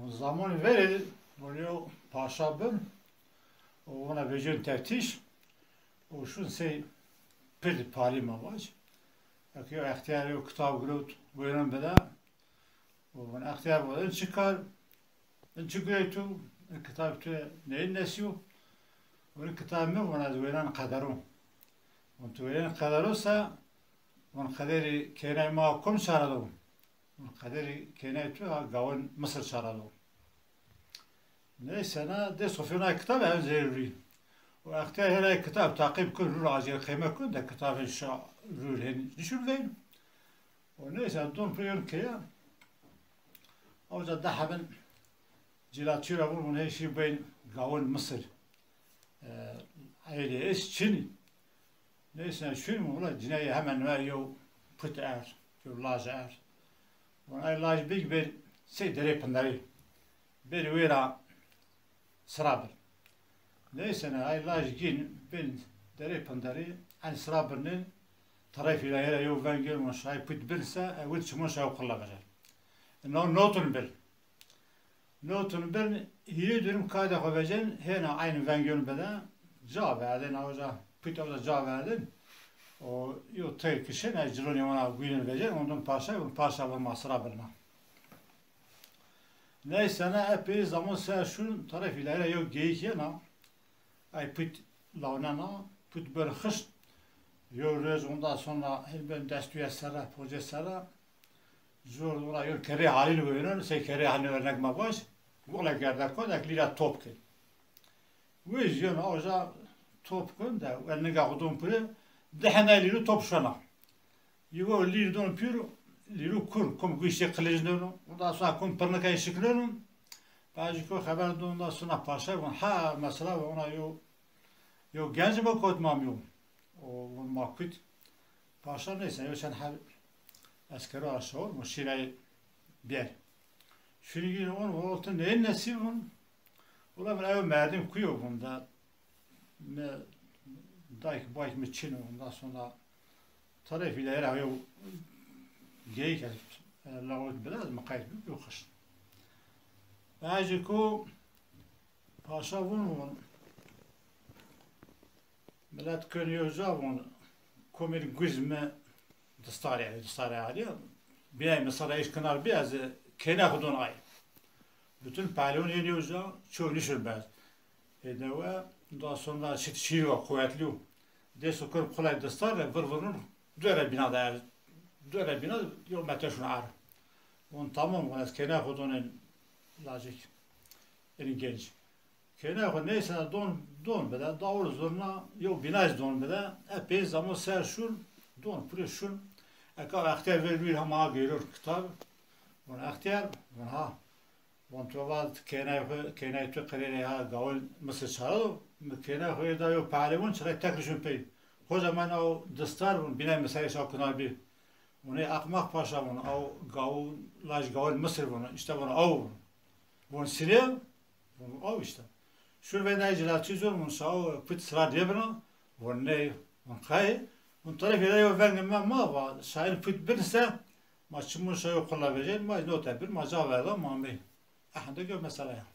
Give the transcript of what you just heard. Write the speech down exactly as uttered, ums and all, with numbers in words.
Zamanê verê de vûn yo paşa bin û wina vecên teftîş û şûn sey pird palî ma vac. Eke yo extîyar yo kitab girewt wênan bide û vûn extîyar vûn, in çi kar, in çi gurey tu, in kitab tu neyên nesîyo? Vûn kitab mi, vûn ez wênan qedero. Vûn tu wênan qedero se, vûn qederî kênay ma kom çara do? Qederî kênay tu ha gawin Misir çara do. Neyse na dê sofîyona kitab ev zerrî. O extîyar hêray kitab taqîb kun, rûr acîr qeyme kun de kitabên şa rûr hên nişur veyn. O neyse don pê yon keya. Awca de hebin cilatçî ra vûn, vûn hê şî beyn gawin Misir. E, eylê es çinî. Neyse şûn, wila cinayê hemen ver yew put erd, yew laj erd. Vûn ay laj big bir sey derê pinderî. Bir wê ra sira bir. Neyse ne ay laj gîn bin derê pinderî, en sira birnin, tarafî ra hêra yew veng yew, vûn şay put bin se, e, win çimon şay qula vecer. No notun bir. Notun bin hîrê durim kayda xo vecên, hêna eyn veng yon bide, ca verdên, awca put awca ca verdên. O yo teyr kişên, ay cilonê wana guynên vecên, ondan paşa, vûn paşa vûn ma sira birna. Neyse ne epey zaman ser şûn, tarafî ra hêra yew geyik yena, ay put lawnena, put bir xişt, yew roj ondan sonra hên ben destûye sere, pocê sere, Zor ora yon kerê halîn wênon, sey kerê halîn örnek ma baş, wila gerdekon ek lîra top ke. Wê zî yon awca top kon de, el ninga xo don pire, di hena lîru top şona. Yugo lîr don pîr, lîru kur, kom guştê qilic neno, ondan sonra kom pirnikay şikneno, bacî ko xeber don, ondan sonra paşa von, ha, mesela, ona yo, yo genc mi kot mam yo. O, von ma kut. Paşa neyse, yo çend heb eskero aşağı, mo şîrayê bîyer. Şûnî gîn on, o, ti neyên nesîb vûn? Ula vûn ew merdim kuyo vûn da. Mi dayk bayk mi çin o, ondan sonra tarafî ra hêra yew geyik ez, e, lawit bide ez miqayet bî, yew xişt. Bacî ko paşa vûn, vûn. Milet kon yew ca von, komên guz mi distarê, distarê alî. Bînay mi sara îş kinar bî, ez kêna xo don ay. Bütün pehlewon yên yew ca, ço nişir bez. Ê dewe, ondan sonra şit şîr wa, quwetlî yo. Dêso kon qulay distar re, vir virnun, dore bîna de er, dore bîna, yew metre şun er. Von tamam, von ez kêna xo don ên lacek, ên genc. Kêna xo neyse don, don bide, dawul zurna, yew bînay zî don bide, epey zaman ser şûn, don pire şûn, eka extîyar ver rûyê hema geyron kitab, von extîyar, von ha, von to va kênay xo, kênay tu qirêrê ha gawin Misir çara do, mi kênay xo ê da yew pehlewon çiray tek rişun pey. Hoca ma ew distar, von bînay mi serê şaw kinar bî. Von ey aqmaq paşa, von aw gawin, laj gawin Misir, von îşte, von aw, von. Von sirê, von aw îşte. Şûr veyna ey cilatçî zor, von şaw put sira nêbina, von ney, von qey, von tarafî ra yew veng ma ma va, şayîn put bin se, ma çimon şayo qula vecên, ma note bin, ma ca verda, ma mey. Ehende gö mesela ya.